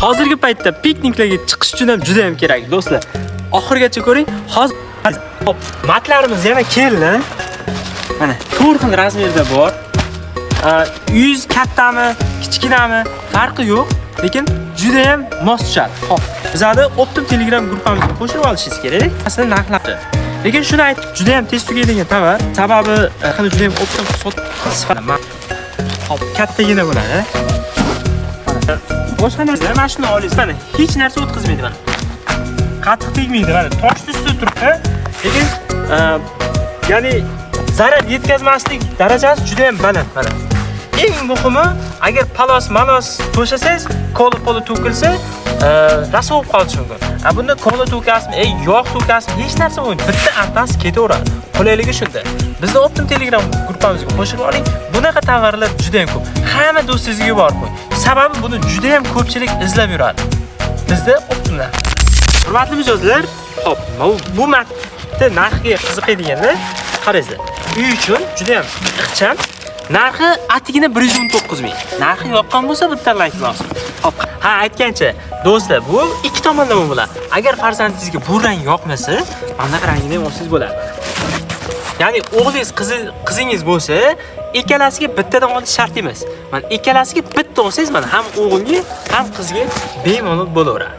Hozirgi paytda pikniklarga chiqish uchun ham juda ham kerak, do'stlar. Oxirigacha ko'ring. Hozir hop, matlarimiz yana keldi. Mana to'rt xil razmerda bor. Yuz kattami, kichkinami farqi yo'q, lekin juda ham mos tushadi. Xo'p, bizani Optim Telegram gruppamizga qo'shilib olishingiz kerak. Masalan, narxlari. Lekin shuni aytib, juda ham tez tugaydigan tovar. Sababi narxini juda ham Optim sot sifat. Xo'p, kattagina bo'ladi. Mana boshqa narsa, mana shuni olasiz. Mana hech narsa o'tkazmaydi mana. Qattiq tegmaydi mana. Toshni ustida turibdi. Lekin ya'ni zarar yetkazmaslik darajasi juda ham baland mana. Eng muhimi, agar palos malos to'shasangiz, kola poli to'kilsa, rasvo bo'lib qolishi mumkin. A bunda kola to'kasizmi, yog' to'kasizmi, hech narsa bo'lmaydi. Bitta artasi ketaveradi. Qulayligi shunda. Bizni Optim Telegram gruppamizga qo'shilib oling. Bunaqa tovarlar juda ham ko'p. Hamma do'stingizga yuborib qo'ying. Sababi buni juda ham ko'pchilik izlab yuradi. Bizda Optimlar. Hurmatli mijozlar, xo'p, bu matni narxiga qiziqadiganlar qarangizlar. Uy uchun juda ham ixcham. Narxi atigina 119 ming. Narxi yoqqan bo'lsa bitta like bosing. Xo'p, ha aytgancha, do'stlar, bu ikki tomonlama bo'ladi. Agar farzandingizga bu rang yoqmasa, mana bunaqa rangini ham olsangiz bo'ladi. Ya'ni o'g'lingiz, qizingiz bo'lsa, ikkalasiga bittadan olish shart emas. Mana ikkalasiga bitta olsangiz, mana ham o'g'ilga, ham qizga bemalol bo'laveradi.